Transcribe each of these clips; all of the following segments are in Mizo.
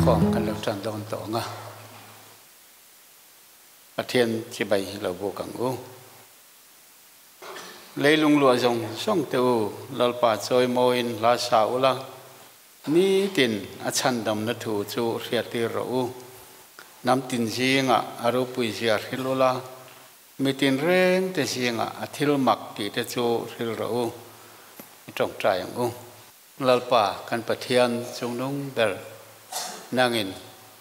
Inkhawm kan lo tan dawn tawh ang a, Pathian chibai hi lo buk ang u. Leilung luah zawng zawng te u, Lalpa chawimawiin hla sa ula, nitin a chhandamna thu chu hriattir rawh u. Hnam tin zingah a ropui zia hrilh ula, Mi tinreng te zingah a thil mak tih te chu hril rawh u, i tawngtai ang u. Lalpa kan Pathian chungnung ber nangin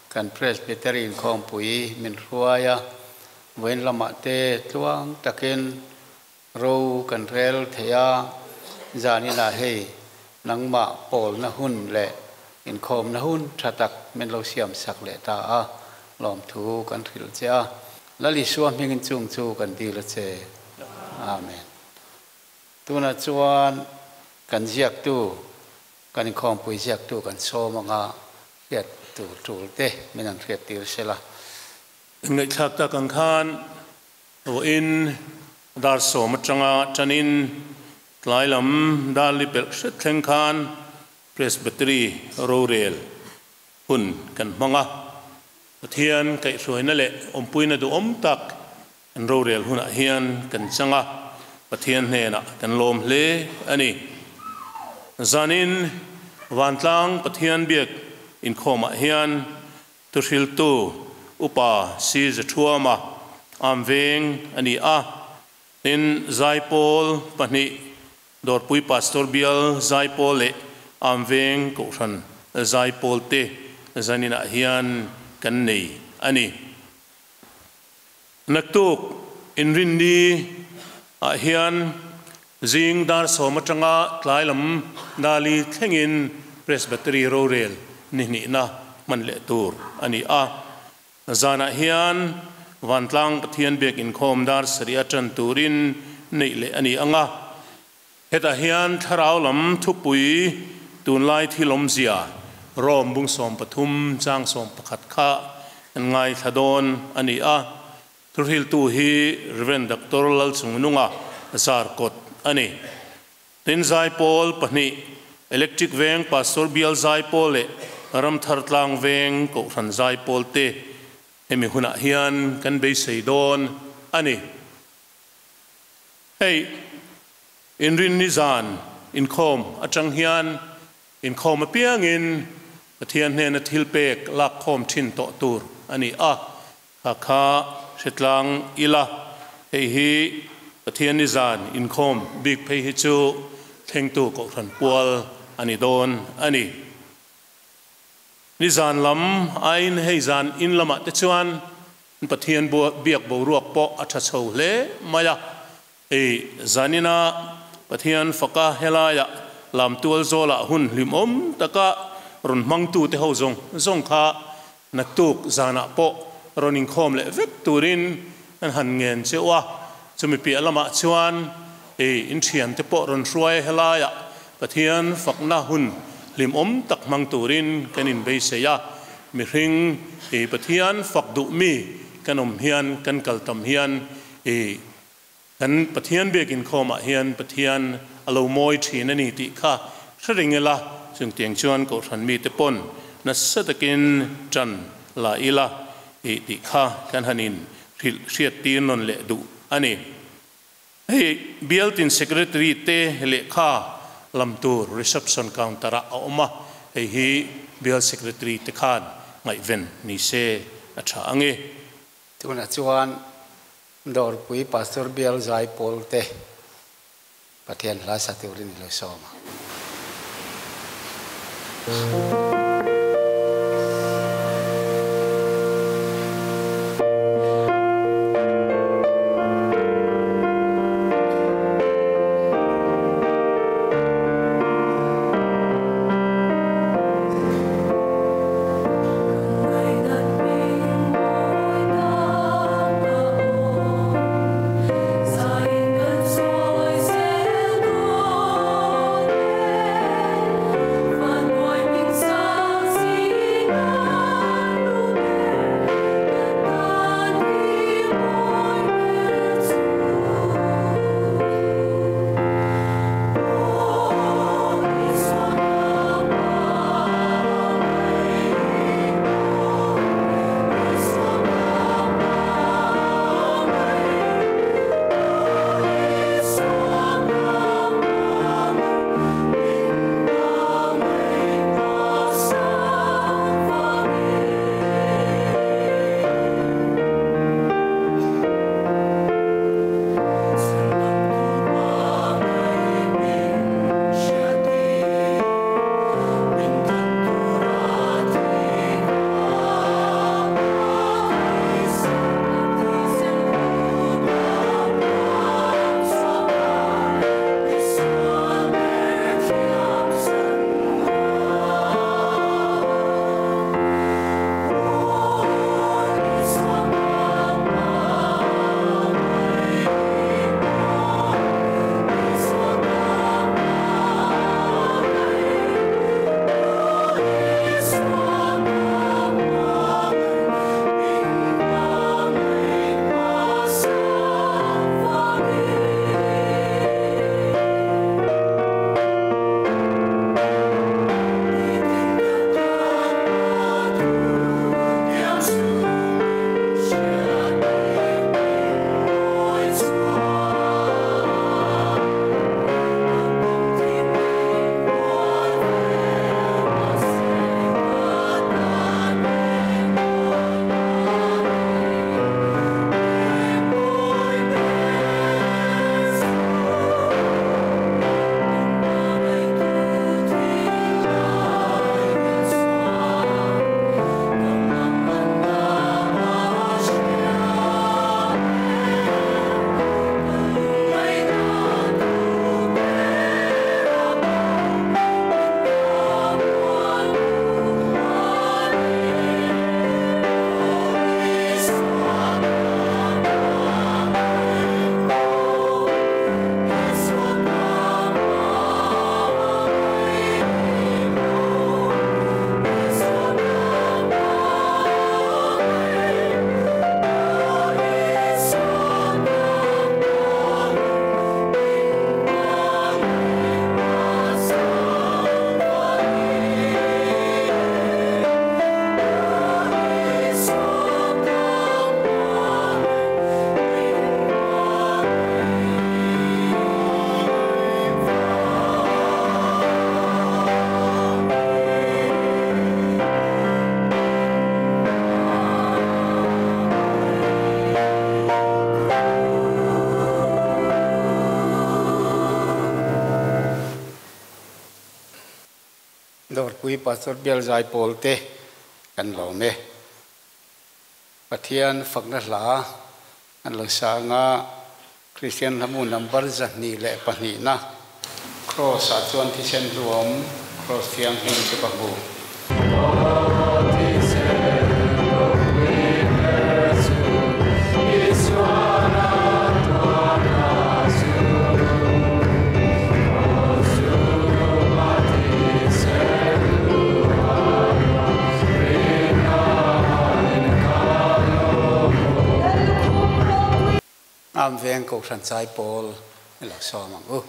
kan Presbytery inkhawmpui min hruai a, vawiin lamah te tluang takin ro kan rel thei a, zaninah hei nangmah pawlna hun leh inkhawmna hun tha tak min lo siamsak leh ta a, lawmthu kan hrilh che a. Lal Isua hmingin chung chu kan dil a che. Amen. Tunah chuan kan ziaktu, kan inkhawmpui ziaktu kan sawm anga hriat tur tul te min han hriat tir se la. Ngaihthlak tak ang khan vawiin dar sawm atanga tanin tlai lam dar li pelh hret thleng khan Presbytery rorel hun kan hmang a. Pathian kaihhruaina leh awmpuina duhawm tak kan rorel hunah hian kan chang a, Pathian hnenah kan lawm hle a ni. Zanin Vantlang Pathian biak inkhawmah hian thuhriltu Upa Si Zathuama am veng a ni a, tin Zaipawl pahnih Dawrpui Pastor Bial Zaipawl leh Amveng Kohhran Zaipawl te zaninah hian kan nei a ni. Naktuk Inrinni ah hian zing dar sawm atanga tlai lam dali thlengin Presbytery rorel ni hnihna hman leh tur a ni a. Zanah hian Vantlang Pathian biak inkhawm dar sarih a tan turin neih leh a ni ang a. Hetah hian thlarau lam thupui tunlai thil awmzia Rom bung 13 chang 11 kha an ngaithla dawn a ni a. Thuhriltu hi Rev. Doctor Lalchungnunga Zarkawt a ni. Tin Zaipawl pahnih, Electric Veng Pastor Bial Zaipawl leh Ramthar Tlang Veng Kohhran Zaipawl te hemi hunah hian kan beisei dawn a ni. Hei Inrinni zan inkhawm atang hian inkhawm apiangin Pathian hnena thilpek lakkhawm thin tawh tur a ni a. Kha kha hretlang ila, hei hi Pathian ni zan inkhawm bik phei hi chu thlengtu Kohhran pual a ni dawn a ni. Ni zan lam aiin hei zan in lamah te chuan Pathian biak boruak pawh a tha chho hle mai a. Hei zanina Pathian faka helaiah lamtual zawlah hun hlimawm taka rawn hmangtute ho zawng zawng kha Naktuk zanah pawh rawn inkhawm leh vek turin an han ngen cheu a, chumi piah lamah chuan ei inthiante pawh rawn hruai helaiah Pathian fakna hun hlimawm tak hmang turin kan inbeisei a, mihring ei Pathian fak duh mi kan awm hian kan kal tam hian ei kan Pathian biak inkhawmah hian Pathian a lo mawi thin a ni tih kha hre ring ila, chungtiang chuan Kohhran mite pawn nasa takin tan la ila ih tih kha kan han in hrilh hriat tir nawn leh duh a ni. Hei Bialtin Secretary te lehkha lam tur reception counter ah a awm a, hei hi Bial Secretary te khan ngaihven ni se a tha ange. Tunah chuan Dawrpui Pastor Bial Zaipawl te Pathian hla sa turin i lo sawm a. Dawrpui Pastor Bial Zaipawl te kan lawm e. Pathian fakna hla an lo sa anga Kristian hlamu number 202 na Cross ah chuan thisen hluam Cross thianghlim chu ka hmu. Am veng Kohhran Chaipawl i lo sawm ang u.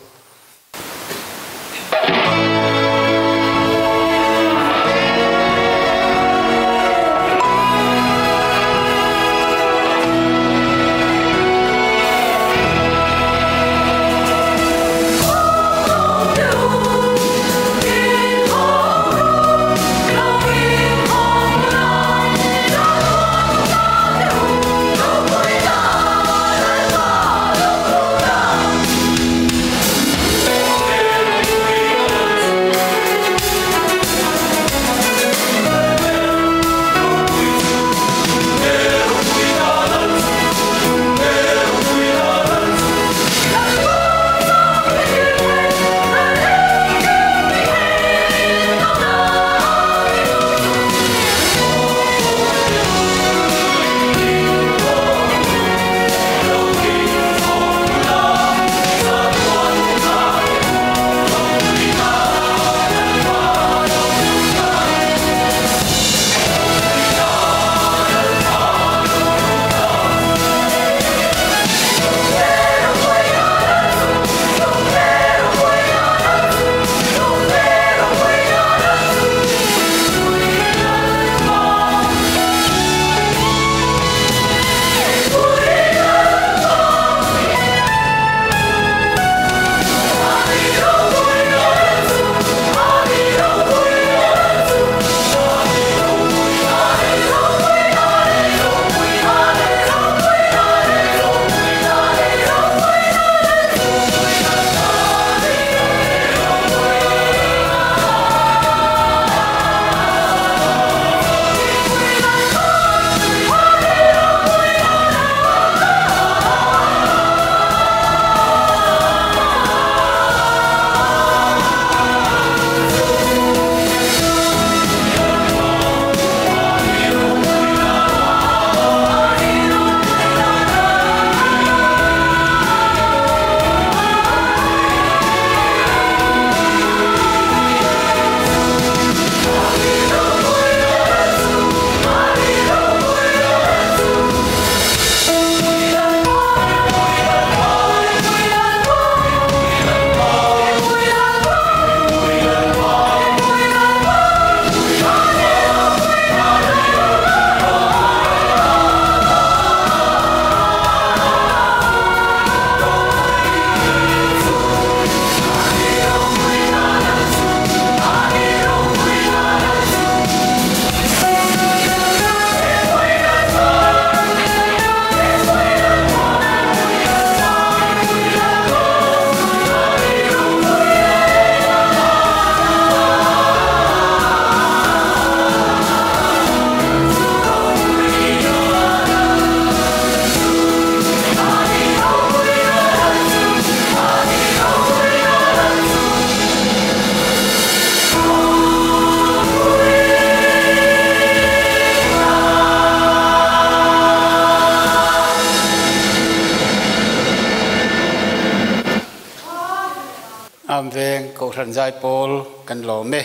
Am veng Kohhran Zaipawl kan lawm e.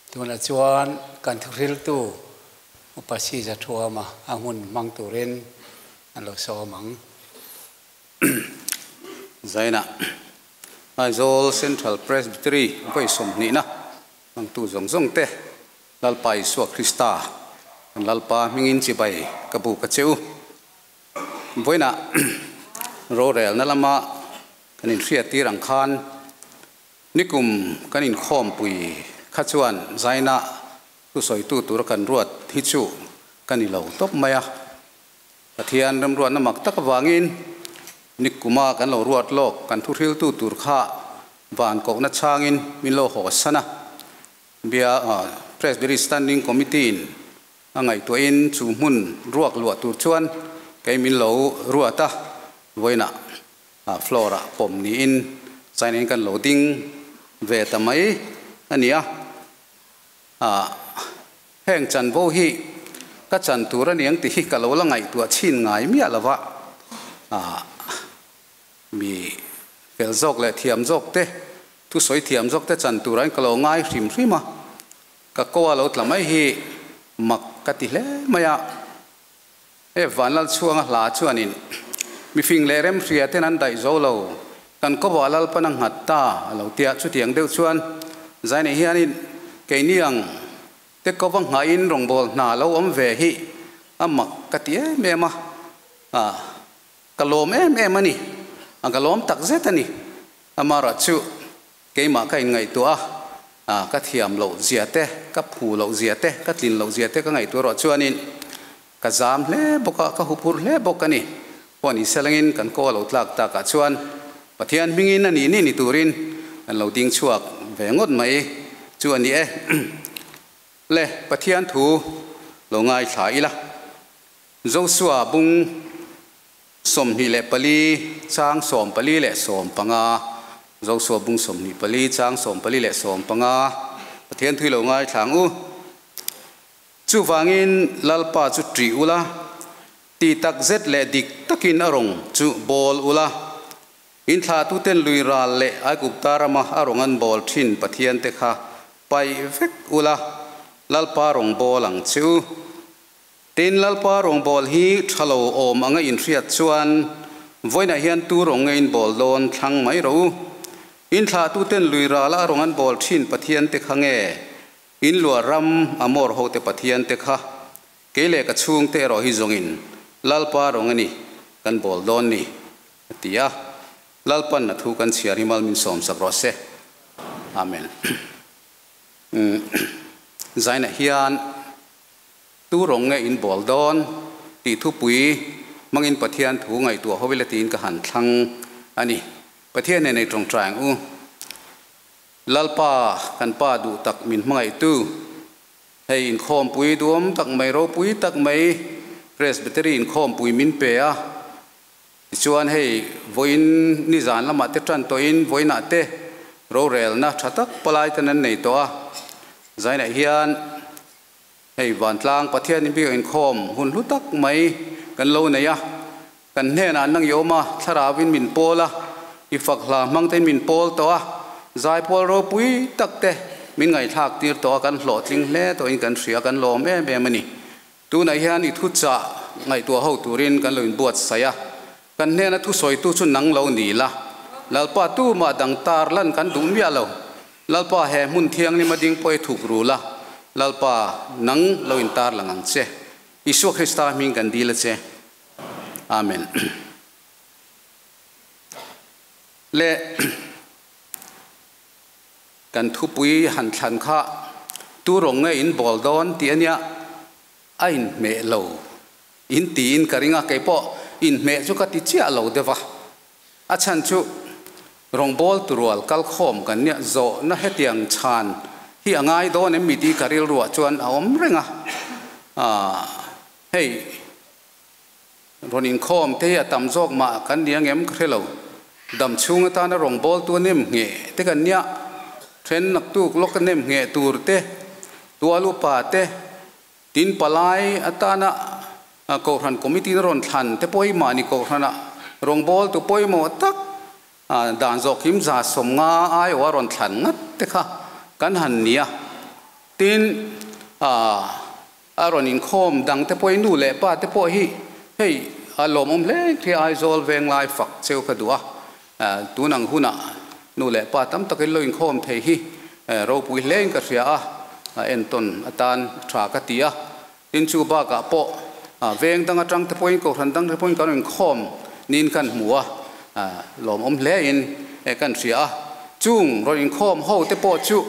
Tunah chuan kan thuhriltu Upa Siza Thuama a hmun hmang turin an lo sawm ang. Zaina, Aizawl Central Presbytery vawi sawmhnihna hmangtu zawng zawng te, Lalpa Isua Krista kan Lalpa hmingin chibai ka buk a che u. Vawiinah rorelna lama kan inhriattir ang khan nikum kan inkhawmpui kha chuan Zaina thusawitu tura kan ruat hi chu ka ni lo tawp mai a. Pathian remruatna mak tak avangin nikuma kan lo ruat lawk kan thuhriltu tur kha van kohna changin min lo haw san a. Bia Presbytery Standing Committee in a ngaihtuahin chu hmun ruak luah tur chuan kei min lo ruat a, vawiinah floor ah pawm niin China in kan lo ding ve ta mai a ni a. Heng chanvo hi ka chan tur a niang tih hi ka lo la ngaihtuah chhin ngai miah lo va, mi fel zawk leh thiam zawk te, thusawi thiam zawk te chan turain ka lo ngai hrim hrim a, ka ko a lo tla mai hi mak ka ti hle mai a. He Vanlalchhuanga hla chuanin mifing leh remhria ten an daih zo lo, kan kawvah Lalpan a nghat ta a lo tia. Chutiang deuh chuan Zainei hianin keini ang te kova nghahin rawngbâwl hna lo awm ve hi a mak ka ti em em a, ka lawm em em a ni, a ka lawm tak zet a ni. Amaherawh chu keimah ka inngaihtuah a, ka thiam loh zia te, ka phu loh zia te, ka tlin loh zia te ka ngaihtuah erawh chuanin ka zam hle bawk a, ka huphurh hle bawk a ni. Pawh ni selangin kan kaw a lo tlak takah chuan Pathian hmingin a nih nih ni turin kan lo ding chhuak ve ngawt mai chu a ni e. Le Pathian thu lo ngaithla ila. Josua bung 24 chang 44 leh 15, Josua bung 24 chang 44 leh 15, Pathian thu lo ngaithla ang u. Chuvangin Lalpa chu ṭih ula, Tih tak zet leh dik takin a rawng chu bawl ula, in thlahtuten lui ral leh Aigupta rama a rawng an bawl thin pathiante kha paih vek ula, Lalpa rawng bawl ang che u. Tin, Lalpa rawng bawl hi tha lo awm anga in hriat chuan vawiinah hian tu rawng nge in bawl dawn thlang mai rawh u. In thlahtuten lui rala a rawng an bawl thin pathiante kha nge in luah ram Amor hote pathiante kha Kei leh ka chhungte erawh hi zawngin Lalpa rawng a ni, kan bawl dawn ni, a ti a. Lalpan a thu kan chhiar hi mal min sawmsak rawh se. Amen. Zainah hian tu rawng nge in bawl dawn tih thupui hmangin Pathian thu ngaihtuah ho ila tiin ka han thlang a ni. Pathian nen ei tawngtai ang u. Lalpa kan Pa duh tak min hmangaihtu. Hei inkhawmpui duam tak mai, ropui tak mai Presbytery inkhawmpui min pe a, tichuan hei vawiin nizan lamah te tan tawhin vawiinah te rorelna tha tak palai ten an nei tawh a, zainah hian hei vantlang Pathian inbiak inkhawm hun hlu tak mai kan lo nei a, kan hnenah an lang i awm a, thlarauin min pawl a, i fak hla hmang tein min pawl tawh a, zaipawl ropui tak te min ngaihthlak tir tawh a, kan hlawhtling hle tawhin kan hria, kan lawm em em a ni. Tunah hian i thuchah ngaihtuah ho turin kan lo inbuatsaih a, kan hnena thusawitu chu nang lo ni la, Lalpa tumah dang tar lan kan duh miah lo, Lalpa he hmun thianghlim a ding pawh i thuk ru la, Lalpa nang lo intar lang ang che. Isua Krista hming kan dil a che. Amen. Le kan thupui han thlan kha tu rawng nge in bawl dawn tih a nia, a inhmeh lo in tiin ka ring a, kei pawh inhmeh chu ka ti chiah lo deuh a, a chhan chu rawngbâwl turual kalkhawm kan nia, zawhna hetiang chhan hi a ngai dawn em mi tih ka rilruah chuan a awm reng a, hei Rawn inkhawm te hi a tam zawk mah kan ni angem ka hre lo. Dam chhung atana rawngbawltu a nem ngheh te kan nia, then naktuk lawk a nem ngheh tur te, tual upa te, tin palai atana Kohhran Committee na rawn thlan te pawh hi mahni Kohhrana rawngbawltu pawimawh tak dan zawk him 150 aiawh a rawn thlan ngat te kha kan han nia. Tin, A rawn inkhawm dang te pawh hi nu leh pa te pawh hi hei a lawmawm hle khi Aizawl Venglai fak cheu ka duh a, tun ang hunah nu leh pa tam takin lo inkhawm thei hi ropui hle in ka hria a, entawn atan tha ka ti a. Tin chu bakah pawh veng dang atang te pawhin kohhran dang te pawhin kan rawn inkhawm niin kan hmu a, lawmawm hle in kan hria a. Chung rawn inkhawm ho te pawh chu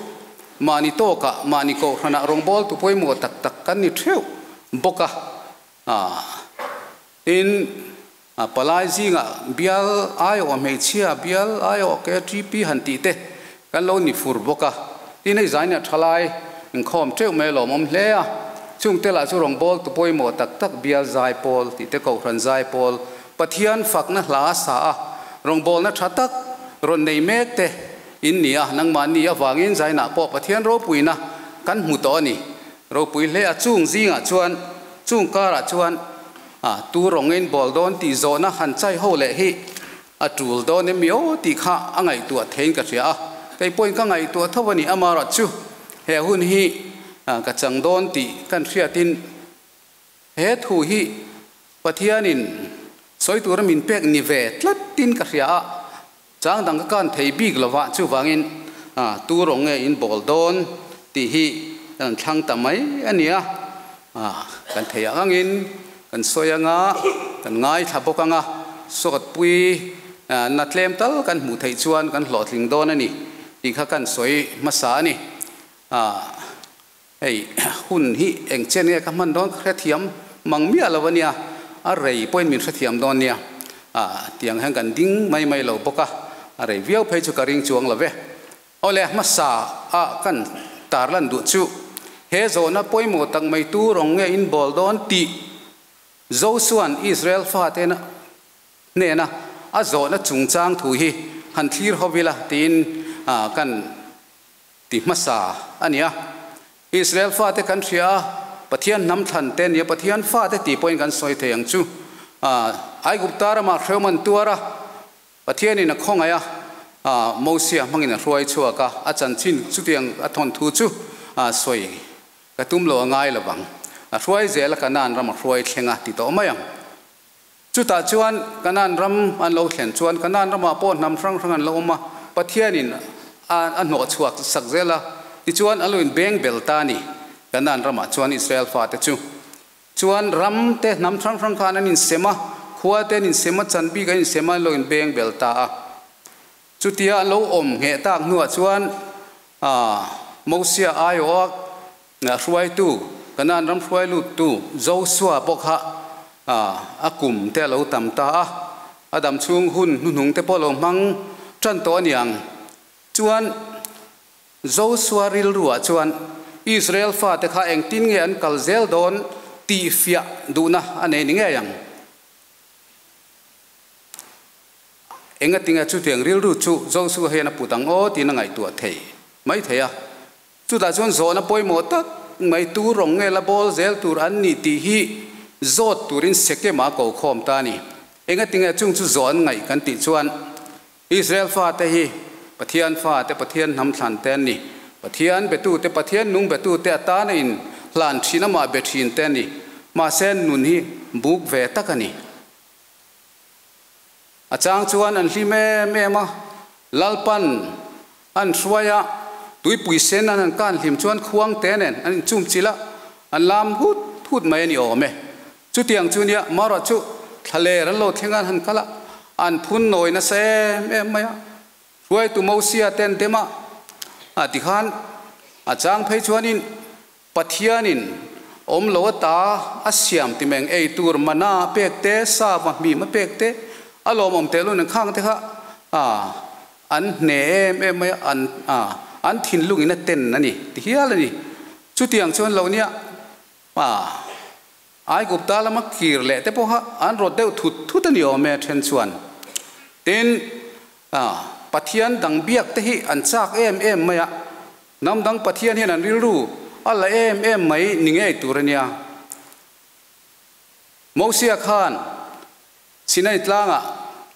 Mahni tawkah, mahni kohhranah rawngbawltu pawimawh tak tak kan ni theuh bawk a. Tin, palai zingah bial aiawh hmeichhia, bial aiawh KTP han tih te kan lo ni fur bawk a. Tin hei zaina thalai inkhawm teuh mai lawmawm hle a, chungte lah chu rawngbawltu pawimawh tak tak bial zaipawl tih te kohhran zaipawl Pathian fakna hla sa a rawngbawlna tha tak rawn nei mek te in ni a, nangmahni avangin zainah pawh Pathian ropuina kan hmu tawh a ni. Ropui hle a, chung zingah chuan chung karah chuan tu rawng in bawl dawn tih zawhna han chai ho leh hi a tul dawn em mi aw tih kha a ngaihtuah theiin ka hria a, kei pawhin ka ngaihtuah tho a ni. Amaherawhchu he hun hi ka chang dawn tih kan hriatin he thu hi Pathianin sawi tura min pek ni ve tlatin ka hria a, chang dang ka kan thei bik lova, chuvangin tu rawng nge in bawl dawn tih hi kan thlang ta mai a ni a, kan thei ang angin kan sawi anga, kan ngaithla bawk anga, sawtpui na tlem tal kan hmuh theih chuan kan hlawhtling dawn a ni tih kha kan sawi hmasa a ni. Hei hun hi eng chen nge ka hman dawn ka hrethiam mang miah lo a nia, a rei pawhin min hrethiam dawn nia, tiang hian kan ding mai mai lo bawk a, a rei viau phei chu ka ring chuang lo ve. Awle hmasa a kan tarlan duh chu he zawhna pawimawh tak mai tu rawng nge in bawl dawn tih Josua'n Israel fate hnena a zawhna chungchang thu hi han thlir ho ila tiin kan Ti hmasa a ni a. Israel fate kan hria a, Pathian hnam thlan te nia Pathian fate tih pawhin kan sawi thei ang chu. Aigupta ramah hrehawm an tuar a, Pathianin a khawngaih a, Mosia hmangin a hruai chhuak a, a chanchin chutiang a thawn thu chu sawi ka tum lo a ngai lo vang. A hruai zel a Kanaan ram a hruai thleng a ti tawh mai ang. Chutah chuan Kanaan ram an lo thlen chuan Kanaan ramah pawh hnam hrang hrang an lo awm a, Pathianin a hnawh chhuak sak zel a, tichuan an lo inbeng bel ta a ni. Kanaan ramah chuan Israel fate chu chuan ram te hnam hrang hrang khan an insem a, khua te an insem a, chan bik an insem a, an lo inbeng bel ta a. Chutia an lo awm ngheh tak hnuah chuan Mosia aiawha hruaitu, Kanaan ram hruai luttu Josua pawh kha a kum te a lo tam ta a, a dam chhung hun hnuhnung te pawh a lo hmang tan tawh a niang. Chuan Josua rilruah chuan Israel fate kha engtin nge an kal zel dawn tih fiah duhna a nei ni ngei ang. Engatinge chutiang rilru chu Josua hian a put ang aw tiin a ngaihtuah thei mai thei a. Chutah chuan zawhna pawimawh tak mai tu rawng nge la bawl zel tur an nih tih hi zawt turin Sekema a ko khawm ta a ni. Engatinge chung chu zawh an ngaih kan tih chuan Israel fate hi Pathian fate, Pathian hnam thlan te an ni. Pathian betute, Pathian nung betute atana in hlan thin amah be thin te an ni. Mahse nun hi buk ve tak a ni. A chang chuan an hlim em em a, Lalpan an hruai a, tuipui sen an han kan hlim chuan khuang te nen an inchum chilh a, an lam hut hut mai a ni awm e. Chutiang chu nia, marawh chu thlaler an lo thleng a, an han kal a, an phun nawi nasa em em mai a. Hruaitu Mosia te an dem a, a tikhan a chang phei chuanin Pathianin awm lo ata a siam ti meng ei tur mana a pek te, sa va hmim a pek te, a lawmawm tehlun an khang te kha an hne em em mai a, an an thinlungin a ten a ni ti hial a ni. Chutiang chuan lo nia Aigupta lama kir leh te pawha an rawt deuh thut thut a ni awm e then chuan. Tin, Pathian dang biak te hi an chak em em mai a, Hnam dang Pathian hian an rilru a la em em mai ni ngei tur a nia. Mosia khan Sinai tlangah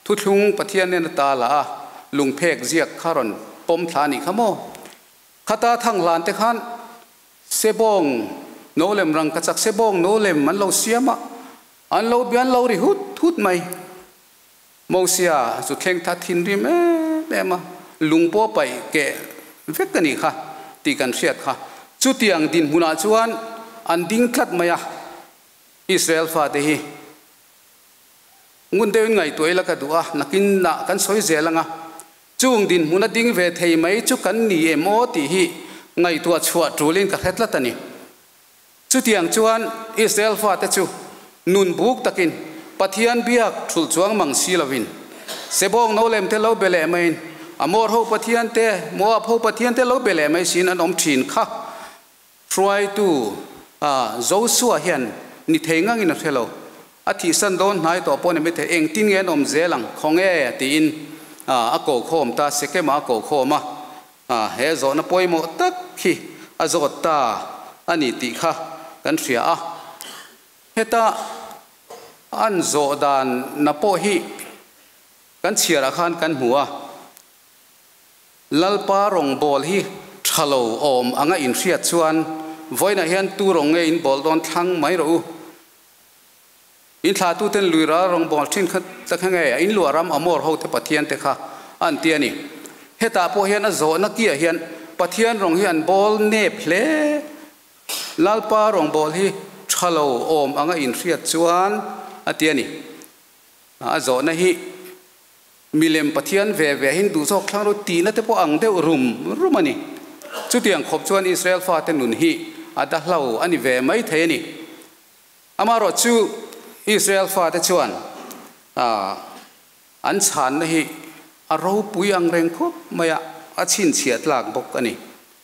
thuthlung Pathian nen a ta la a, lungphek ziak kha rawn pawm thla a nih kha maw? Khata thang hlan te khan sebawng no lem rangkachak sebawng no lem an lo siam a, an lo bian lo ri hut hut mai. Mosia chu thleng tha thinrim em em a, lung pawh paih keh vek a nih kha tih kan hriat kha. Chutiang dinhmunah chuan an ding tlat mai a, Israel fate hi ngun deuhin ngaihtuah ila ka duh a, nakin ah kan sawi zel ang a, chung dinhmuna ding ve thei mai chu kan ni em aw tih hi ngaihtuah chhuah tulin ka hre tlat a ni. Chutiang chuan Israel fate chu nun buk takin Pathian biak thulh chuang mang si lovin sebawng no lem te lo be leh maiin Amor ho Pathian te, Moab ho Pathian te lo be leh mai siin an awm thin kha. Hruaitu Josua hian ni thei ngangin a hre lo. A thihsan dawn hnai tawh pawh ni mai thei, engtin nge an awm zel ang, khawnge tiin a ko khawm ta, Sekema a ko khawm a, he zawhna pawimawh tak hi a zawt ta a ni tih kha kan hria a. Heta an zawh dan na pawh hi kan chhiarah khan kan hmu a, Lalpa rawngbawl hi tha lo awm anga inhriat chuan vawiinah hian tu rawng nge in bawl dawn thlang mai rawh u. In thlahtuten lui ral rawngbawl thin kha ta kha nge in luah ram Amor hote Pathian te kha an ti a ni. Hetah pawh hian a zawhna kiah hian Pathian rawng hi an bawl nep hle. Lalpa rawngbawl hi tha lo awm anga inhriat chuan a ti a ni. A zawhna hi Milem Pathian ve ve hin duh zawk thlang ru tihna te pawh ang deuh rum rum a ni. Chutiang khawp chuan Israel fate nun hi a dahlo a ni ve mai thei a ni. Amaherawh chu Israel fate chuan an chhanna hi a ropui ang reng khawp mai a, a chhinchhiah tlak bawk a ni.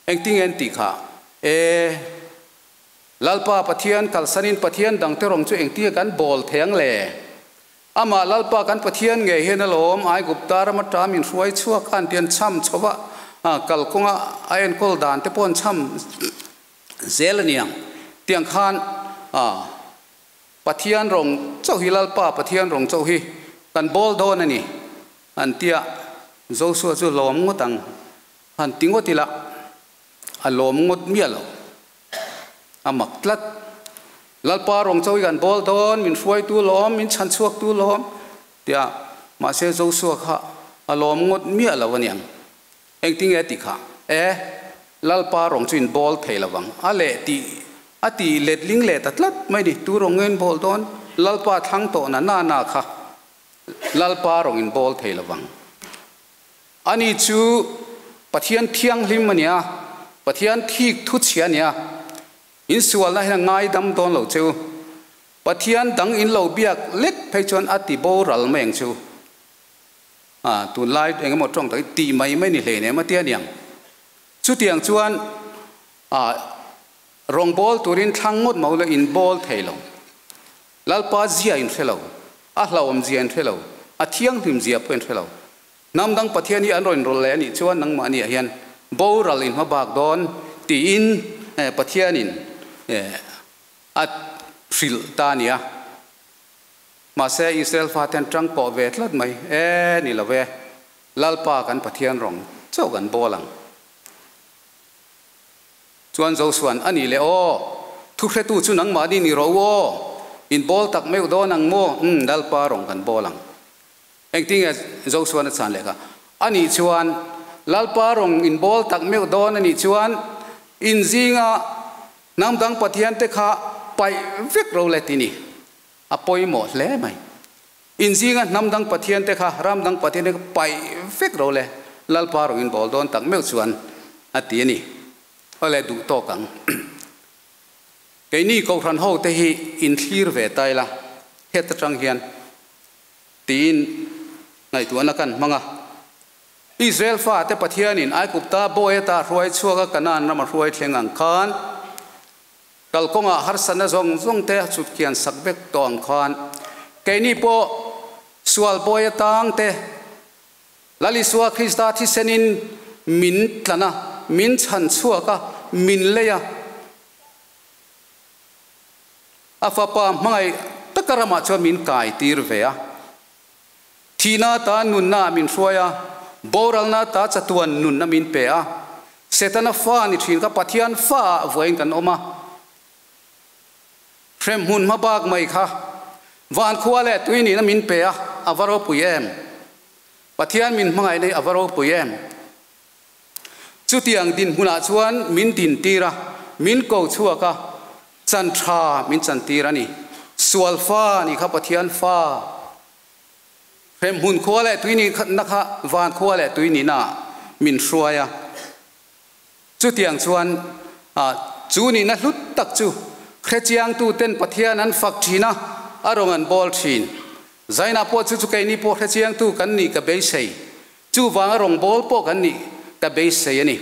Engtinge an tih kha? E! Lalpa Pathian kalsanin Pathian dangte rawng chu engtinge kan bawl thei ang le? Amah Lalpa kan Pathian ngei hian alawm Aigupta ram ata min hruai chhuak a, an tian cham chho va, kalkawnga a enkawl dan te pawh an cham zel a niang. Tiang khan Pathian rawng chauh hi Lalpa Pathian rawng chauh hi kan bawl dawn a ni an tia, Josua chu lawm ngawt ang han ti ngawt ila a lawm ngawt miah lo. A mak tlat. Lalpa rawng chawi kan bawl dawn, min hruaitu lawm, min chhan chhuaktu lawm, tia mahse Josua kha a lawm ngawt miah lo aniang. Engtinge a tih kha? E, Lalpa rawng chu in bawl thei lovang. A leh tih a tih letling leh ta tlat mai ni. Tu rawng nge in bawl dawn? Lalpa thlang tawh na na na kha Lalpa rawng in bawl thei lovang. Ani chu Pathian thianghlim a nia, Pathian thik thu chhia a nia. In sualna hian a ngaidam dawn lo che u. Pathian dang in lo biak lek phei chuan a ti boral mai ang che u. A, tunlai eng emaw tawng tak hi tih mai mai ni hlei nem a ti a niang. Chutiang chuan a, rawngbâwl turin thlang ngawt mau lo in bâwl thei lo. Lalpa zia in hre lo, a hlauhawm zia in hre lo, a thianghlim zia pawh in hre lo. Hnam dang Pathian hi an rawn inrawlh leh a nih chuan nangmahniah hian boral in hmabak dawn tiin Pathianin a hrilh ta a ni a. Mahse Israel fate an tang pawh ve tlat mai, E ni lo e, Lalpa kan Pathian rawng chauh kan bawl ang. Chuan Josua'n, A nih leh aw, thuhretu chu nangmahni ni rawh u aw, in bawl tak meuh dawn ang maw? Umm, Lalpa rawng kan bawl ang. Engtinge Josua'n a chhan leh kha? A nih chuan, Lalpa rawng in bawl tak meuh dawn a nih chuan, in zinga hnam dang pathiante kha paih vek ro le ti ni. A pawimawh hle mai. In zinga hnam dang pathiante kha, ram dang pathiante kha paih vek ro le, Lalpa rawng in bawl dawn tak meuh chuan a ti a ni. Awle duh tawk ang. Keini Kohhran ho te hi in thlir ve ta ila, het atang hian Tiin ngaihtuahna kan hmang a. Israel fate Pathianin Aigupta bawi ata hruai chhuak a Kanaan rama hruai thleng ang khan, kalkawngah harsatna zawng zawng te a chhut kian sak vek tawh ang khan, keini pawh sual bawi atang te Lal Isua Krista thisenin min tlan a, min chhan chhuak a, min lei a. A fapa hmangaih taka ramah chuan min kai tir ve a. Thihna ata nunna ah min hruai a, boralna ata chatuan nunna min pe a. Setana fa ni thin kha Pathian fa ah vuain kan awm a. Hremhmun hma bak mai kha van khua leh tui nihna min pe a, a va ropui em? Pathian min hmangaihna hi a va ropui em? Chutiang dinhmunah chuan min dintir a, min ko chhuak a, chan tha min chantir a ni. Sual fa nih kha Pathian fa. Hremhmun khua leh tui nihna kha van khua leh tui nihna ah min hruai a. Chutiang chuan chu nihna hlut tak chu hrechiangtuten Pathian an fak thin a, a rawn an bawl thin. Zainah pawh chu chu keini pawh hrechiangtu kan nih ka beisei. Chu vanga rawngbawl pawh kan nih ka beisei a ni.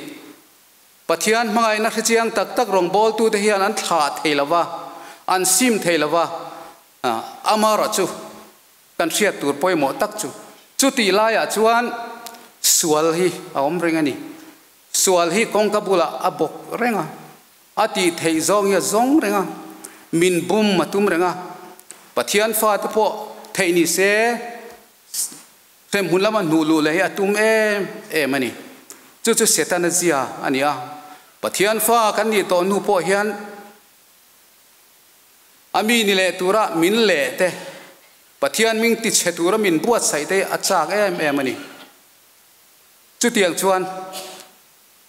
Pathian hmangaihna hrechiang tak tak rawngbawltute hian an thlah thei lo va, an sim thei lo va, amaherawhchu kan hriat tur pawimawh tak chu chutih laiah chuan sual hi a awm reng a ni. Sual hi kawngka bulah a bawk reng a, a tih theih zawng hi a zawng reng a, min bum a tum reng a, Pathian fate pawh theih ni se Hremhmun lama hnuh luh leh hi a tum em em a ni. Chu chu Setana zia a ni a. Pathian fa kan nih tawh hnu pawh hian a mi ni leh tura min leh te, Pathian ming tichhe tura min buatsaih te hi a chak em em a ni. Chutiang chuan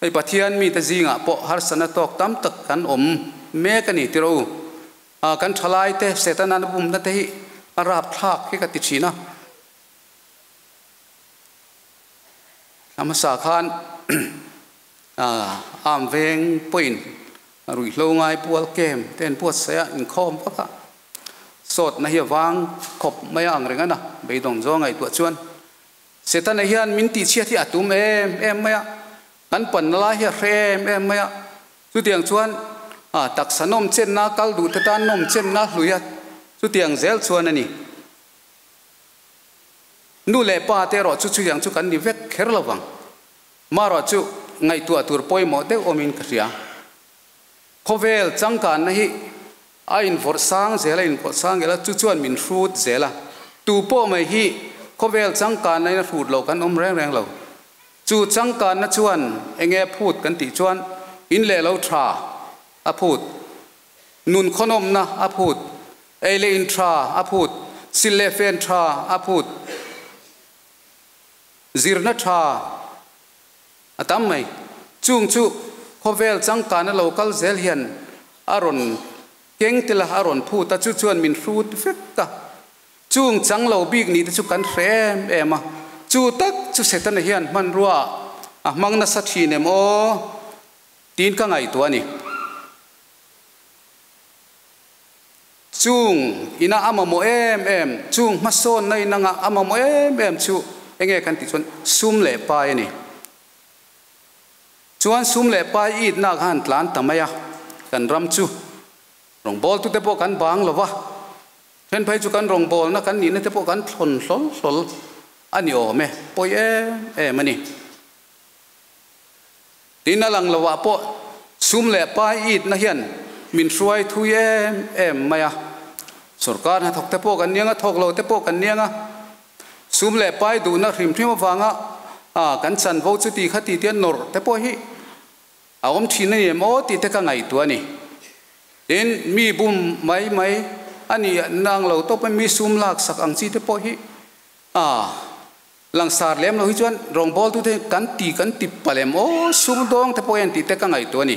hei Pathian mite zingah pawh harsatna tawk tam tak kan awm mek a ni tiraw u. Kan thalaite Setana bumna te hi a rapthlak hi ka ti thin a. A hmasa khan am veng pawhin ruihhlo ngai pual kem te an buatsaih a, inkhawm vak a, sawtna hi a vang khawp mai a ang reng a na, beidawng zawng ngaihtuah chuan Setana hian min tihchhiat hi a tum em em mai a, kan panna lai hi a hre em em mai a, chutiang chuan taksa nawm chenna kal duh te tan nawm chenna hlui a, chutiang zel chuan a ni. Nu leh pa te erawh chu chutiang chu kan ni vek kher lo vang. Marawh chu ngaihtuah tur pawimawh deuh awmin ka hria. Khawvel changkanna hi a invawrh sang zel a, invawrh sang zel a, chu chuan min hrut zel a. Tu pawh mai hi khawvel changkanna in a hrut lo kan awm reng reng lo. Chu changkanna chuan enge phut kan tih chuan in leh lo tha a phut. Nun khawnawmna a phut, ei leh in tha a phut, sil leh fen tha a phut, zirna tha a tam mai. Chung chu khawvel changkana lo kal zel hian a rawn keng tel a, a rawn phut a, chu chuan min hrut vek a. Chung chang lo bik nih te chu kan hre em em a, chu tak chu Setana hian hmanrua a hmang nasa thin em aw? Tiin ka ngaihtuah a ni. Chung ina a mamawh em em, chung hmasawnna in anga a mamawh em em chu enge kan tih chuan sum leh pai a ni. Chuan sum leh pai itna kha han tlan ta mai a, kan ram chu rawngbawltute pawh kan bang lo va, then phei chu kan rawngbawlna kan nihna te pawh kan thlawn hlawl hlawl a ni awm e, pawi em em a ni. Tin, a lang loah pawh sum leh pai itna hian min hruai thui em em mai a. Sorkar hnathawk te pawh kan niang a, thawk lo te pawh kan niang a. Sum leh pai duhna hrim hrim avanga kan chanvo chuti kha ti tia nawrh te pawh hi a awm thin a ni em aw tih te ka ngaihtuah a ni. Tin, mi bum mai mai a nih nang lo tawp a, mi sum laksak ang chi te pawh hi a. Langsar lem lo hi chuan rawngbawltute hi kan ti kan ti palh em aw, sumdawng te pawh hian tih te ka ngaihtuah a ni.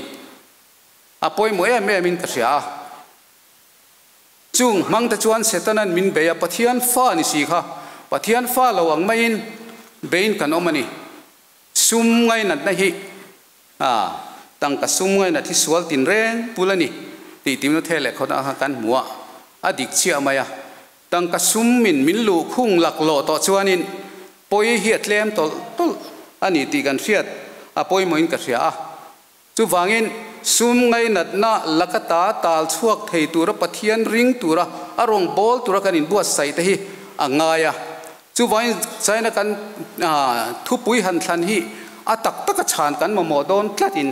A pawimawh em em in ka hria a. Chung hmang te chuan Setanan min bei a, Pathian fa ni si kha, Pathian fa lo ang maiin beiin kan awm a ni. Sum ngainatna hi a tangka sum ngainat hi sual tinreng bul a ni tih Timothea lehkhawnah khan kan hmu a, a dik chiah mai a. Tangka sum min min luh khung laklawh tawh chuanin pawi hi a tlem tawlh tawlh a ni tih kan hriat a pawimawhin ka hria a. Chuvangin sum ngainatna laka ta tal chhuak thei tura Pathian ring tura a rawn bawl tura kan inbuatsaih te hi a ngai a. Chuvangin China kan thupui han thlan hi a tak taka chhan kan mamawh dawn tlatin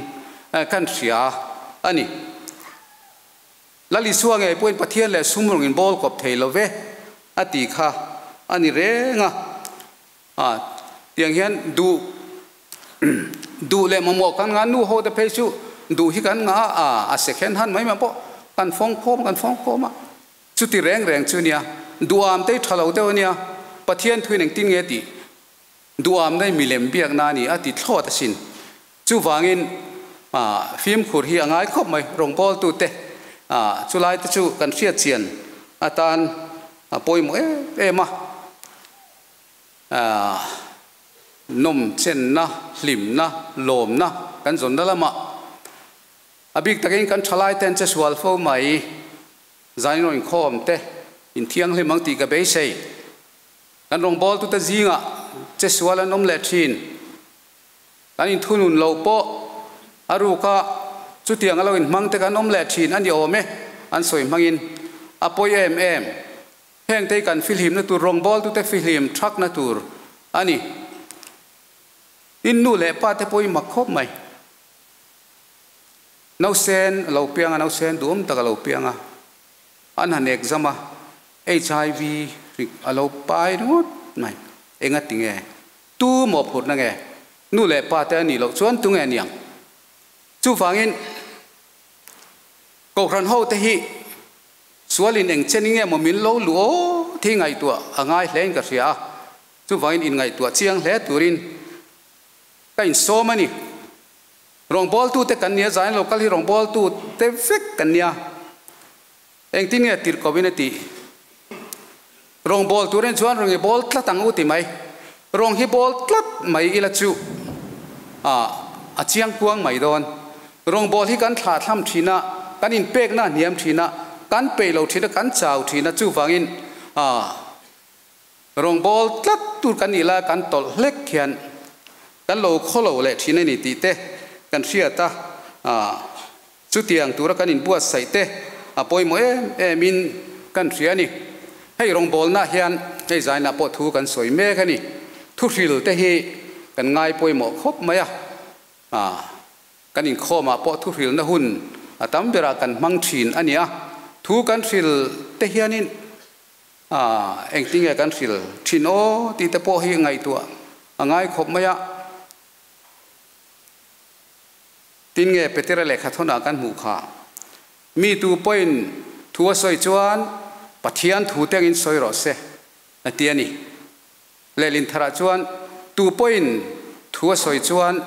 kan hria a ni. Lal Isua ngei pawhin Pathian leh sum rawng in bawl kawp thei lo ve a tih kha a ni reng a. A tiang hian duh duh leh mamawh kan ngah nu ho te phei chu duh hi kan ngah a, a second hand mai mai pawh kan fawng khawm kan fawng khawm a. Chuti reng reng chu nia duham te hi tha lo deuh a nia Pathian thuin engtin nge tih duham na hi milem biakna a ni a ti thlawt asin. Chuvangin fimkhur hi a ngai khawp mai, rawngbawltute chulai te chu kan hriat chian atan a pawimawh em em a, nawm chenna, hlimna, lawmna kan zawnna lamah a bik takin kan thalai ten che sual fo mai, zanin rawn inkhawm te inthianghlim ang tih ka beisei. Kan rawngbawltute zingah. che sual an awm leh thin. Kan inthunun lo pawh a ruka chutiang a lo inhmang te kan awm leh thin a ni awm e, an sawi hmangin a pawi em em. Heng te hi kan fihlimna tur rawngbawltute fihlim thakna tur a ni. In nu leh pa te pawh i mak khawp mai. Nausen a lo piang a, nausen duhawm tak a lo piang a, an han exam a, HIV hrik a lo pai ringawt mai. Engati nge? Tu mawhphurhna nge? Nu leh pa te a nih loh chuan tu nge niang? Chuvangin Kohhran ho te hi sualin eng chen nge maw min lo luh aw thi ngaihtuah a ngai hlein ka hria a, chuvangin inngaihtuah chiang hle turin ka insawm a ni. Rawngbawltute kan nia, zain lo kal hi rawngbawltute vek kan nia. Engtin nge tirh ko in a tih? Rawngbawl turin chuan rawng i bawl tlat ang u ti mai. Rawng hi bawl tlat mai ila chu a a chiang kuang mai dawn. Rawngbawl hi kan thlah thlam thin a, kan inpekna a hniam thin a, kan peih lo thin a, kan chau thin a, chuvangin a rawngbawl tlat tur kan nih lai kan tawlh hlek hian kan lo khaw lo leh thin a ni tih te kan hriat a, a Chutiang tura kan inbuatsaih te a pawimawh em em in kan hria a ni. Hei rawngbawlna hian hei zainah pawh thu kan sawi mek a ni. Thuhril te hi kan ngai pawimawh khawp mai a, kan inkhawmah pawh thuhrilna hun a tam berah kan hmang thin a ni a. Thu kan hril te hianin engtinge kan hril thin aw tih te pawh hi ngaihtuah a ngai khawp mai a. Tin nge Petera lehkha thawnah kan hmuh kha? Mi tu pawhin thu a sawi chuan Pathian thu te angin sawi rawh se, a ti a ni. Lehlin tharah chuan tu pawhin thu a sawi chuan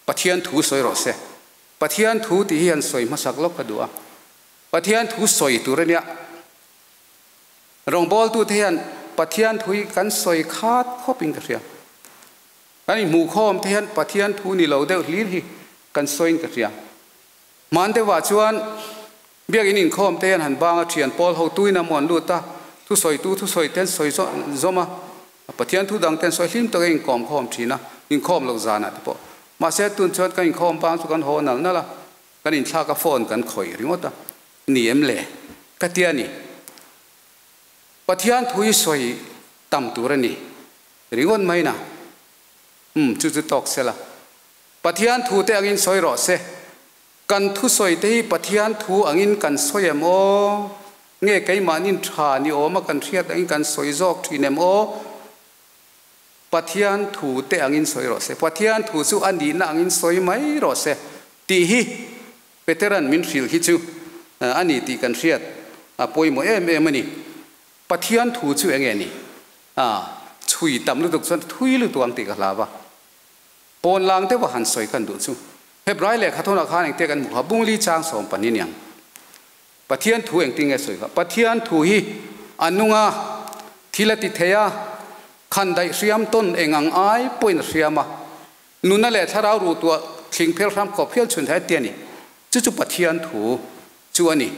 Pathian thu sawi rawh se. Pathian thu tih hi han sawi hmasak lawk ka duh a. Pathian thu sawi tur a nia. Rawngbawltute hian Pathian thu hi kan sawi khat khawpin ka hria. Kan inhmuhkhawm te hian Pathian thu ni lo deuh hlir hi kan sawiin ka hria. Hman deuhah chuan biakinn inkhawm te hian han bang a, thian pawl ho tuin a muan lut a, thusawitu thusawi te an sawi zawm a, Pathian thu dang te an sawi hlim tawk a inkawm khawm thin a, inkhawm loh zanah te pawh. Mahse tun chuan kan inkhawm bang chu kan haw nal nal a, kan inthlak a phone kan khawih ringawt a, ni em le? Ka ti a ni. Pathian thu hi sawi tam tur a ni. Ringawt mai na. Umm, chu chu tawk sela. Pathian thu te angin sawi rawh se. Kan thusawi te hi Pathian thu angin kan sawi em aw? Nge keimahnin tha ni awma kan hriat angin kan sawi zawk thin em aw? Pathian thu te angin sawi rawh se. Pathian thu chu a nihna angin sawi mai rawh se tih hi Petera'n min hrilh hi chu a ni tih kan hriat a pawimawh em em a ni. Pathian thu chu enge ni? A chhui tam lutuk chuan thui lutuk ang tih ka hlau a. Pawn lang deuh a han sawi kan duh chu. Hebrai lehkha thawnah khan engte kan hmuh kha bungli chang 12 niang. Pathian thu engtin nge sawi kha? Pathian thu hi a nung a, thil a ti thei a, khan daih hriam tawn eng ang ai pawhin a hriam a, nuna leh thlarau ruh tuah thling phel hram khawp hial chhun thei a ti a ni. Chu chu Pathian thu chu a ni.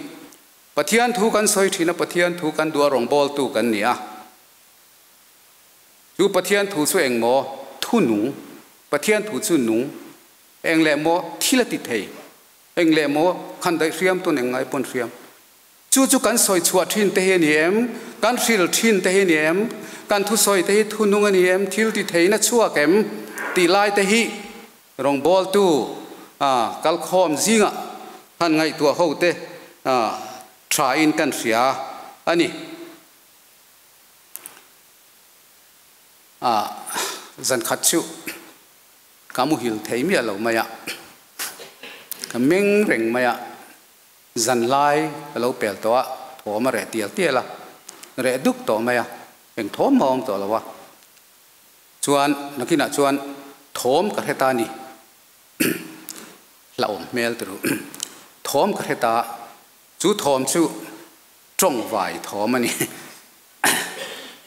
Pathian thu kan sawi thin a, Pathian thu kan duh a rawngbawltu kan ni a. Chu Pathian thu chu eng maw? Thu nung. Pathian thu chu nung. Eng leh maw? Thil a ti thei. Eng leh maw? Khan daih hriam tun eng ngai pawn hriam. Chu chu kan sawi chhuah thin te hi a ni em? Kan hril thin te hi a ni em? Kan thusawi te hi thu nung a ni em? Thil ti theiin a chhuak em? Tih lai te hi Rawngbawltu kalkhawm zingah han ngaihtuah ho te tha in kan hria a ni. Zan khat chu ka muhil thei miah lo mai a, ka meng reng mai a, zan lai ka lo pel tawh a, thawm a reh tial tial a, reh duk tawh mai a, eng thawm a awm tawh lo a. Chuan nakinah chuan thawm ka hre ta ni. Hlauhawm hmel turu. Thawm ka hre ta, chu thawm chu tawngvai thawm a ni.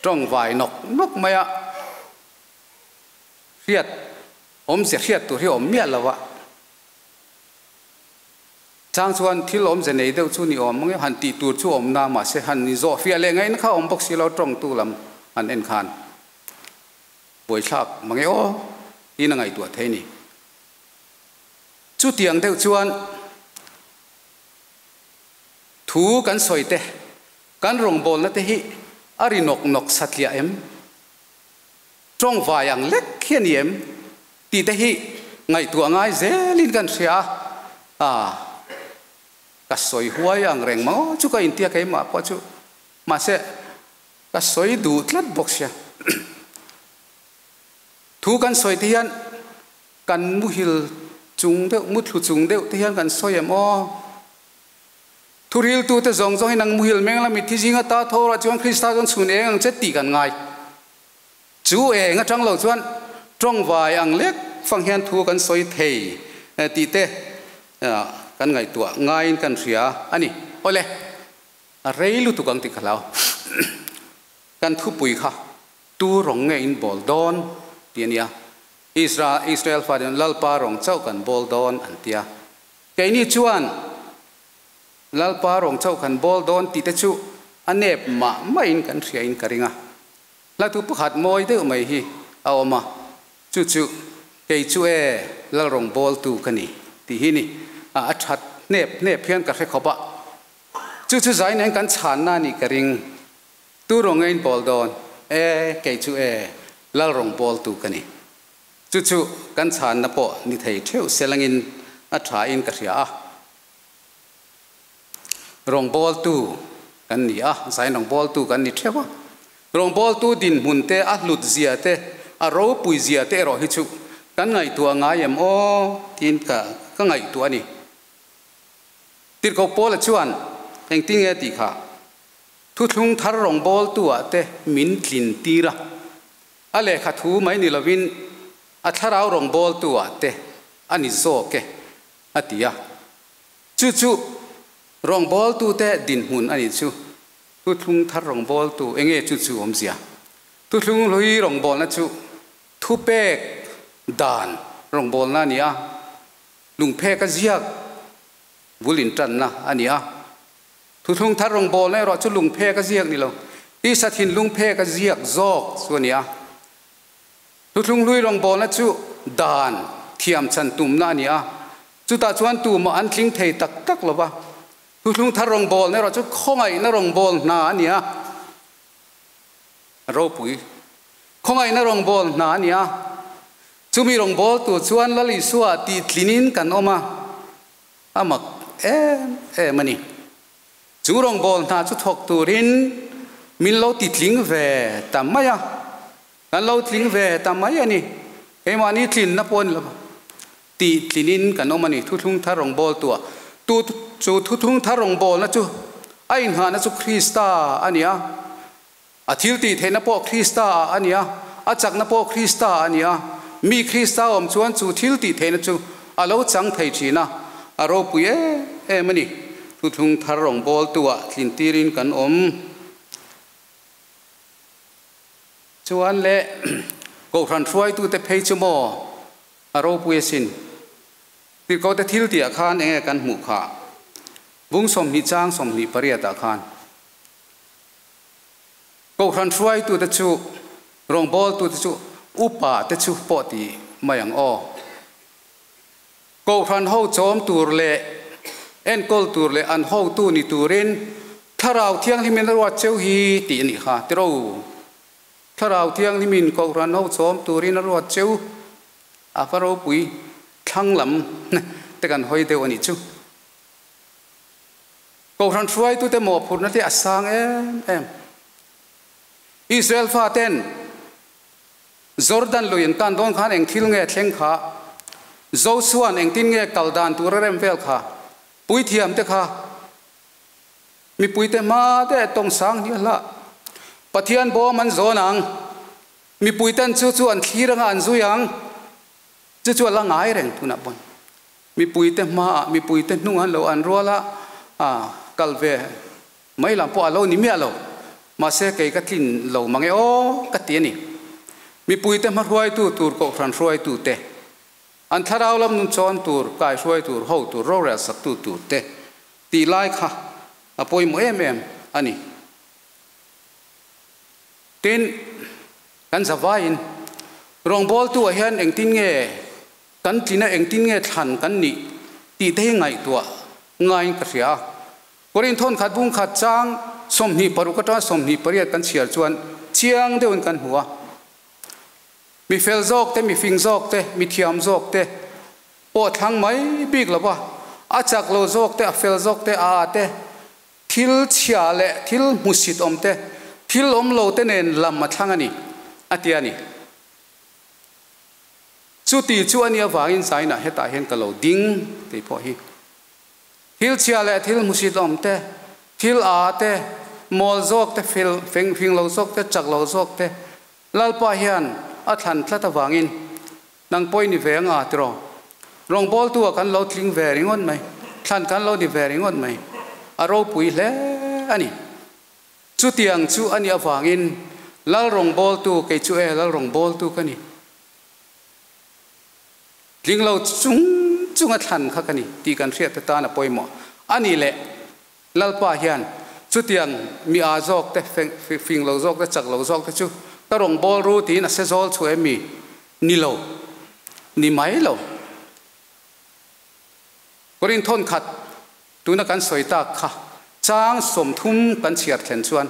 Tawngvai nawk nawk mai a, hriat awmze hriat tur hi a awm miah lo a. Chang chuan thil awmze nei deuh chu ni awm ang em? Han tih tur chu awm na, mahse han ni zawh fiah leh ngaihna kha a awm bawk si lo tawngtu lam han en khan. Buaithlak mange aw tiin a ngaihtuah thei a ni. Chutiang deuh chuan thu kan sawi te, kan rawngbawlna te hi a ri nawk nawk satliah em? Tawngvai ang lek hi a ni em? Tih te hi ngaihtuah ngai zelin kan hria a, ka sawi huai ang reng maw chu ka intia keimah pawh chu mahse ka sawi duh tlat bawk sia. Thu kan sawi te hian kan muhil chung deuh, muthlu chung deuh te hian kan sawi em aw? Thuriltute zawng zawng hi nang muhil meng la mitthi zinga ta tho rah chuan Krista chuan chhun eng ang che tih kan ngai. Chu eng atang lo chuan tawngvai ang lek fang hian thu kan sawi thei tih te kan ngaihtuah ngaiin kan hria a ni. Awle, a rei lutuk ang tih ka hlau. Kan thupui kha tu rawng nge in bawl dawn tih a nia. Israel faten Lalpa rawng chauh kan bawl dawn an ti a. Keini chuan Lalpa rawng chauh kan bawl dawn tih te chu a nep mah mahin kan hriain ka ring a. Hlatu pakhat mawi deuh mai hi a awm a, chu chu kei chu e Lalrawng bawltu ka ni tih hi ni a that hnep hnep hian ka hre khawp a. Chu chu zai nen kan chhanna a nih ka ring. Tu rawng nge in bawl dawn? E kei chu e Lalrawng bawltu ka ni. Chu chu kan chhanna pawh ni thei theuh selangin a thain ka hria a. Rawngbawltu kan ni a, zain rawngbawltu kan ni theuh a. Rawngbawltu dinhmun te, a hlut zia te, a ropui zia te erawh hi chu kan ngaihtuah ngai em aw tiin ka ka ngaihtuah a ni. Tirhkoh Paula chuan engtin nge tih kha thuthlung thar rawngbawltu ah te min tlin tir a, a lehkha thu mai ni lovin a thlarau rawngbawltu ah te a ni zawk e a ti a. Chu chu rawngbawltute dinhmun a nih chu. Thuthlung thar rawngbawltu enge chu chu awmzia? Thuthlung hlui rawngbawlna chu thupek dan rawngbawlna a ni a, lungphek a ziak bul intanna a ni a. Thuthlung thar rawngbawlna erawh chu lungphek a ziak ni lo, tisa thinlungphek a ziak zawk chu a ni a. Thuthlung hlui rawngbawlna chu dan thiam chan tumna a ni a, chutah chuan tumah an tling thei tak tak lo va. Thuthlung thar rawngbawlna erawh chu khawngaihna rawngbâwl hna a ni a, ropui khawngaihna rawngbâwl hna a ni a, chumi rawngbâwltu chuan Lal Isua tih tlinin kan awm a, a mak em em a ni. Chu rawngbâwl hna chu thawk turin min lo ti tling ve ta mai a. Kan lo tling ve ta mai a ni. Keimahni tlinna pawh a ni lo va, tih tlinin kan awm a ni. Thuthlung thar rawngbawltuah tu chu thuthlung thar rawngbawlna chu a inghahna chu Krista a ni a, a thil tih theihna pawh Krista ah a ni a, a chakna pawh Krista ah a ni a. Mi Krista awm chuan chu thil tih theihna chu a lo chang thei thin a, a ropui em em a ni. Thuthlung thar rawngbawltuah tlintirin kan awm. Chuan le Kohhran hruaitute phei chu maw a ropui asin. Tirhkohte thil tihah khan enge kan hmuh kha? Bung 20 chang 28 ah khan Kohhran hruaitute chu rawngbawltute chu upa te chu pawh ti mai ang aw. Kohhran ho chawm tur leh enkawl tur leh an hotu ni turin Thlarau Thianghlimin a ruat cheu hi tih a nih kha tiro. Thlarau Thianghlimin Kohhran ho chawm turin a ruat cheu a va ropui thlang lam te kan hawi deuh a nih chu. Kohhran hruaitute mawhphurhna te a sang em em. Israel faten Jordan lui an tan dawn khan eng thil nge thleng kha? Josua'n engtin nge kal dan tur a rem vel kha? Puithiamte kha mipuite hma te tawng sang hliah hlah. Pathian bawm an zawn ang. Mipuiten chu chu an thlir anga an zui ang. Chu chu a la ngai reng tunah pawn. Mipuite hmaah mipuite hnung an lo an rual a, kal ve Mai lam pawh a lo ni miah lo. Mahse kei ka tlin lo mang e aw ka ti a ni. Mipuite hmahruaitu tur kohhran hruaitu te, an thlarau lam nun chawn tur, kai hruai tur, ho tur, rorel saktu tur te tih lai kha a pawimawh em em a ni. Tin, kan zavaiin Rawngbawltu ah hian engtin nge kan tlin a, engtin nge thlan kan nih tih te hi ngaihtuah ngaiin ka hria a. Korinth khat bung khat chang 26 atanga 28 kan chhiar chuan chiang deuhin kan hmu a. Mi fel zawk te, mi fing zawk te, mi thiam zawk te pawh thlang mai bik lo va, a chak lo zawk te, a fel zawk te, a a te, thil chhia leh thil hmusit awm te, thil awm lo te nen lam a thlang a ni, a ti a ni. Chuti chu a nih avangin zainah hetah hian ka lo ding tih pawh hi. Thil chhia leh thil hmusit awm te, thil a te, mawl zawk te, fel feng fing lo zawk te, chak lo zawk te, Lalpa hian a thlan tlat avangin nang pawh i ni ve anga tiraw? Rawngbawltu ah kan lo tling ve ringawt mai, thlan kan lo ni ve ringawt mai, a ropui hle a ni. Chutiang chu a nih avangin Lal rawngbawltu kei chu e, Lal rawngbawltu ka ni. Tling lo chung chunga thlan kha ka ni tih kan hriat atan a pawimawh a nih leh Lalpa hian chutiang mi aa zawk te, fing lo zawk te, chak lo zawk te chu ka rawngbâwl ru tiin a se zawl chhuah em mi? Ni lo. Ni mai lo. Korinthon khat tuna kan sawi tak kha chang 30 kan chhiar thlen chuan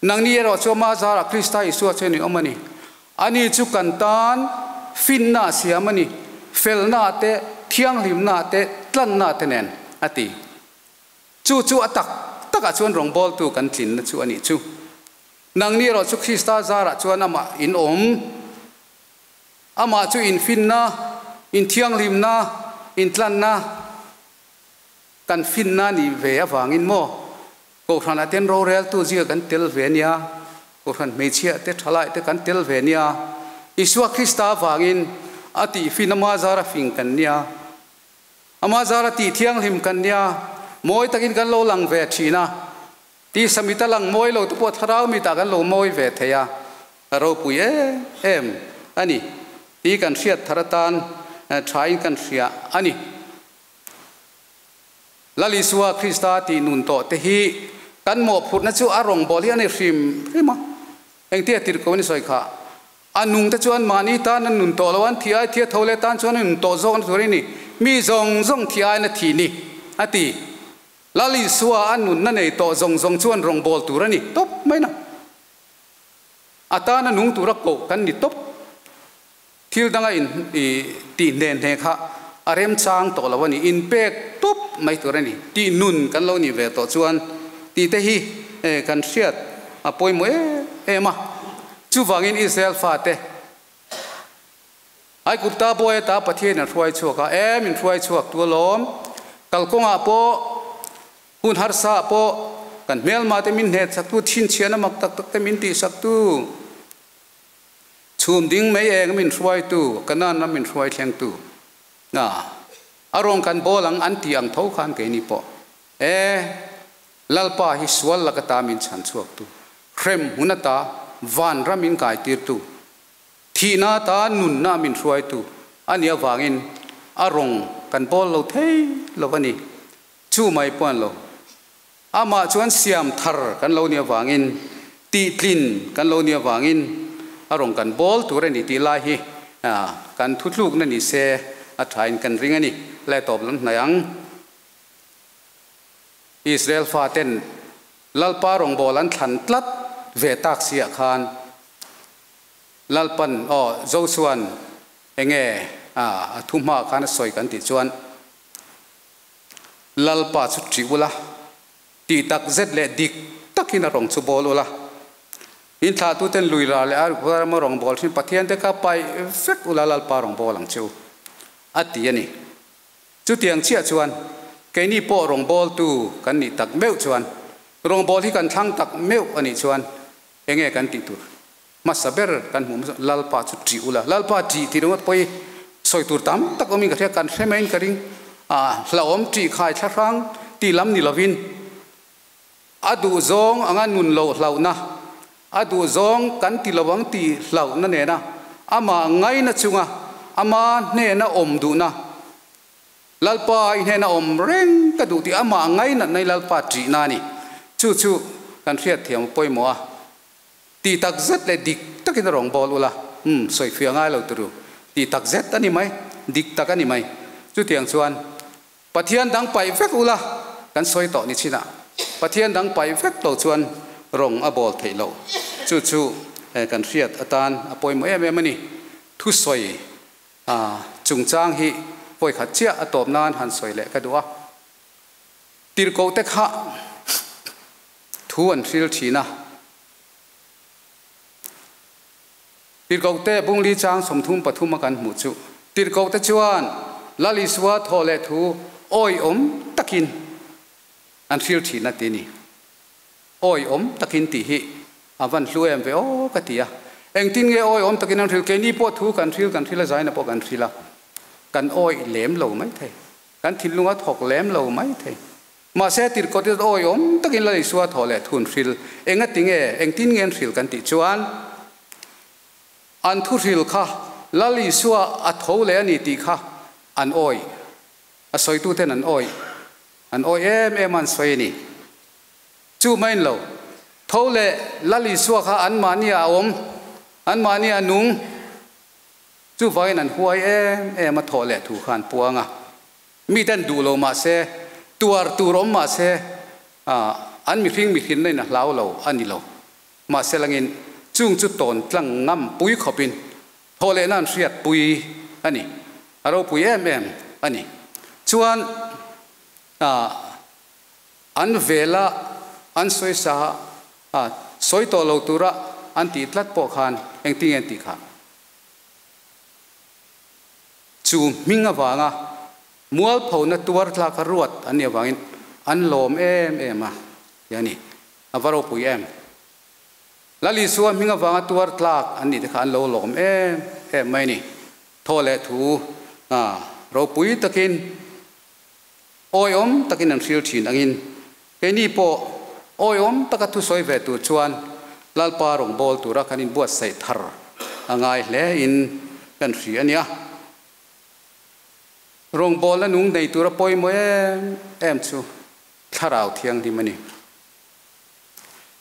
Nangni erawh chu ama zarah Krista Isua chuan in awm a ni. Ani chu kan tan finna a siam a ni, felna te, thianghlimna te, tlanna te nen, a ti. Chu chu a tak takah chuan rawngbawltu kan tlinna chu a nih chu. Nangni erawh chu Krista zarah chuan amah in awm. Amah chu in finna, in thianghlimna, in tlanna kan finna nih ve avangin maw? Kohhranah ten roreltu zia kan tel ve nia, Kohhran hmeichhia te thalai te kan tel ve nia, Isua Krista avangin a tihfin ama zara fing kan nia, ama zara tih thianghlim kan nia, mawi takin kan lo lang ve thin a, tisa mita lang mawi lo te pawh thlarau mitah kan lo mawi ve thei a, a ropui em em a ni tih kan hriat thar atan thain kan hria a ni. Lal Isua Krista tih nun tawh te hi kan mawhphurhna chu a rawngbâwl hi a ni hrim hrim a. Engtia tirhko an i sawi kha? A nung te chuan mahni tan an nun tawh lo, an thih ai thia tho leh tan chuan an nun tawh zawkna tur a ni. Mi zawng zawng thih aiin a thih ni, a ti. Lal Isua a nunna nei tawh zawng zawng chuan rawngbâwl tur a ni tawp mai na. A tana nung tura koh kan ni tawp. Thil danga in tih hne hne kha a remchang tawh lo a ni, inpek tup mai tur a ni tih nun kan lo nih ve tawh chuan tih te hi kan hriat a pawimawh em em a. Chuvangin Israel fate Aigupta buai ata Pathian an hruai chhuak a, em in hruai chhuak tu alawm, kalkawngah pawh hun harsa ah pawh kan hmelma te min hnet sak tu, chhinchhiahna mak tak tak te min tihsak tu, Chhum ding mai eng min hruaitu, Kanaan ram min hruai thlengtu na a rawn kan bawl ang an tih ang tho khan keini pawh e Lalpa hi sual lak ata min chhan chhuaktu, hrem hmun ata van ram min kaitirtu, thihna ata nunna min hruaitu a nih avangin a rawng kan bawl lo thei lo a ni. Chu mai pawh an lo. Amah chuan siam thar kan lo nih avangin, tihtlin kan lo nih avangin a rawn kan bawl tur a ni tih lai hi kan thutlukna ni se a thain kan ring a ni. Lai tawp lam hnai ang. Israel faten Lalpa rawngbâwl an thlan tlat ve tak siah khan Lalpan, aw, Josua'n enge a thu hmaah khan a sawi kan tih chuan, Lalpa chu ṭih ula, tih tak zet leh dik takin a rawng chu bawl ula. In thlahtuten lui ral leh a rama rawng bawl thin Pathiante kha paih vek ula Lalpa rawng bawl ang che u, a ti a ni. Chutiang chiah chuan keini pawh rawng bawltu kan nih tak meuh chuan, rawng bawl hi kan thlang tak meuh a nih chuan enge kan tih tur? Hmasa ber kan hmuh hmasa Lalpa chu ṭih ula, Lalpa ṭih tih ringawt pawh hi sawi tur tam tak awmin ka hria, kan hre maiin ka ring. A hlauhawm ṭih khai thla hrang tih lam ni lovin a duh zawng anga nun loh hlauhna, a duh zawng kan ti lo ang tih hlauhna nena amah ngaina chunga ama hnena awm duhna, Lalpa i hnena awm reng ka duh tih amah ngainatna hi Lalpa ṭihna a ni. Chu chu kan hriatthiam a pawimawh a. Tih tak zet leh dik takin a rawn bawl ula, Umm, sawifiah ngai lo turu. Tih tak zet a ni mai, dik tak a ni mai. Chutiang chuan Pathian dang paih vek ula kan sawi tawh ni chinah Pathian dang paih vek lo chuan rawng a bawl theih loh. Chu chu kan hriat atan a pawimawh em em a ni. Thusawi chungchang hi vawikhat chiah a tawp nan han sawi leh ka duh a. Tirhkohte kha thu an hril thin a. Tirhkohte bungli chang 33 a kan hmuh chu Tirhkohte chuan Lal Isua thaw leh thu awihawm takin an hril thin a ti ni. Awihawm takin tih hi a van hlu em ve aw ka ti a. Engtin nge awihawm takin an hril? Keini pawh thu kan hril, kan hril a, zaina pawh kan hril a, kan awih lem lo mai thei. Kan thinlung a thawk lem lo mai thei. Mahse, tirhkawt hi awihawm takin Lal Isua thaw leh thun hril. Engati nge, engtin nge an hril kan tih chuan, an thu hril kha Lal Isua a tho leh a ni tih kha an awih. A sawituten an awih. An awih em em a an sawi a ni. Chu main lo, tho leh Lal Isua kha anmahniah a awm, anmahniah a nung. Chuvangin an huai em em a thawh leh thu kha an puang a. Miten duh lo mah se, tuar tur awm mah se, an mihring mihrinna in a hlau lo a ni lo. Mahse langin chung chu tawn tlang ngam pui khawpin thawh lehna an hriat pui a ni. A ropui em em a ni. Chuan an vela an sawisa a sawi tawh lo tura an tih tlat pawh khan engtin nge an tih khah? Chu hming avanga mualphona tuar tlaka ruat an nih avangin an lawm em em a ti a ni. A va ropui em! Lal Isua hming avanga tuar tlak an nih te kha an lo lawm em em mai a ni. Thaw leh thu ropui takin, awihawm takin an hril thin angin keini pawh awihawm taka thusawi ve tur chuan Lalpa rawngbâwl tura kan inbuatsaih thar a ngai hle in kan hria a nia. Rawngbâwlna nung nei tura pawimawh em em chu Thlarau Thianghlim a ni.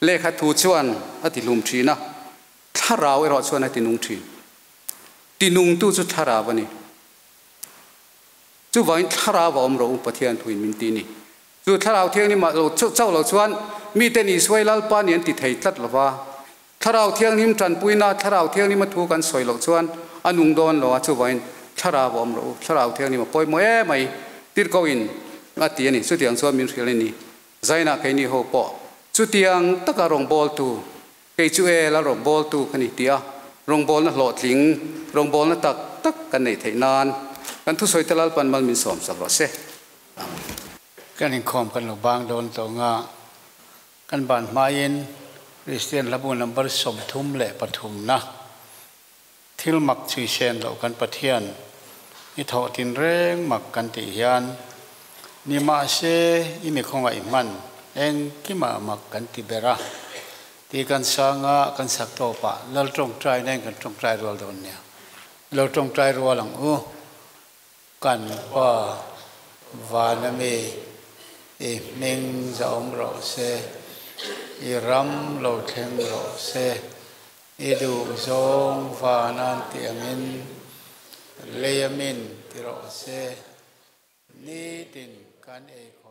Lehkha thu chuan a ti hlum thin a, Thlarau erawh chuan a ti nung thin. Ti nungtu chu Thlarau a ni. Chuvangin Thlarau a awm rawh u Pathian thuin min ti ni. Chu Thlarau Thianghlim ah lo chauh lo chuan miten Isua i Lalpa ni an ti thei tlat lo va. Thlarau Thianghlim tanpuina Thlarau Thianghlim a thu kan sawi loh chuan a nung dawn lo a, chuvangin Thlarau a awm rawh u, Thlarau Thianghlim a pawimawh em mai tirhkoh in a ti a ni. Chutiang chuan min hrilh a ni. Zainah keini ho pawh chutiang taka rawngbawltu Kei chu e, la rawngbawltu ka ni tia rawngbawlna hlawhtling, rawngbawlna tak tak kan neih theih nan kan thusawi te Lalpan mal min sawm sak rawh se. Amen. Kan inkhawm kan lo bang dawn tawh nga, kan ban hmain Kristian hlabu number 33 na thil mak chhui sen loh kan Pathian i thawh tinreng mak kan tih hian ni mahse i mi khawngaih hman engkimah mak kan ti ber a tih kan sanga kan sak tawpah Lal tawngtai nen kan tawngtai rual dawn nia. Lo tawngtai rual ang u. Kan Pa vana mi i hming zahawm rawh se, i ram lo thleng rawh se. I duh zawng van an tih angin lei a min ti rawh se, nitin kan ei khawp.